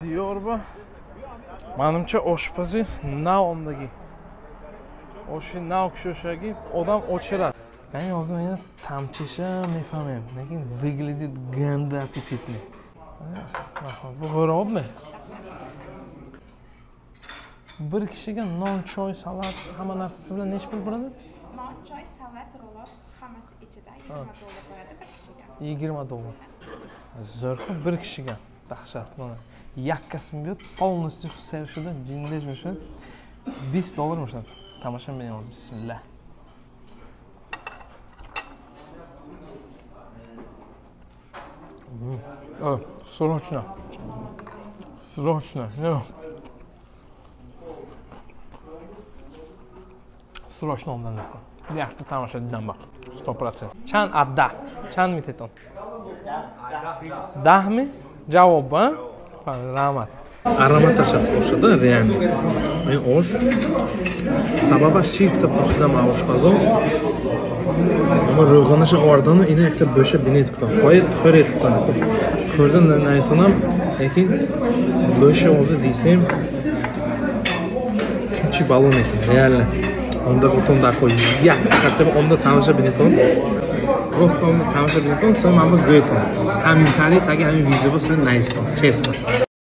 Diyorba manimcha oshpazi nav omdagi. Oshi nav kishoshaги odam o'chiradi. Ya'ni hozir meni tamchisha mefahmem, lekin выглядит ganda аппетитный. Bu g'o'robmi? Bir kishiga non, choy, salat hamma narsasi bilan necha pul bo'ladi? Non, choy, salat, ro'lot hammasi ichida $20 bo'ladi bir kishiga. $20. Zo'rku bir kishiga. Dahshat mana. Yakkasini berib, полностью serishida jinlashmishadi. $20 mishadi. Tomosha beramiz. Bismillah. Срочно. Срочно. Срочно ondan naql. Yakta tomosha didan bak. 100%. Чанд адда? Чанд митетон? Dahmi? Javob, ha? Rahmat. Аромат сейчас oshida, реально. Men osh sababi shiftda pursidam oshpazon. Ama ro'g'anashi ordini ina yakta bo'sha bina etib qo'ygan. Qo'yib, xo'r etib qo'ygan. Ko'rdim, aytaman, lekin bo'sha o'zi desam kimchi balon ekan, реально. Onda o'tonda qo'y. Yakta onda tomosha bina etib. Просто onda tomosha bina etib, so'ng mana bu go'yton. Kommentariy tagi hamma video bo'lsa, nice, честно.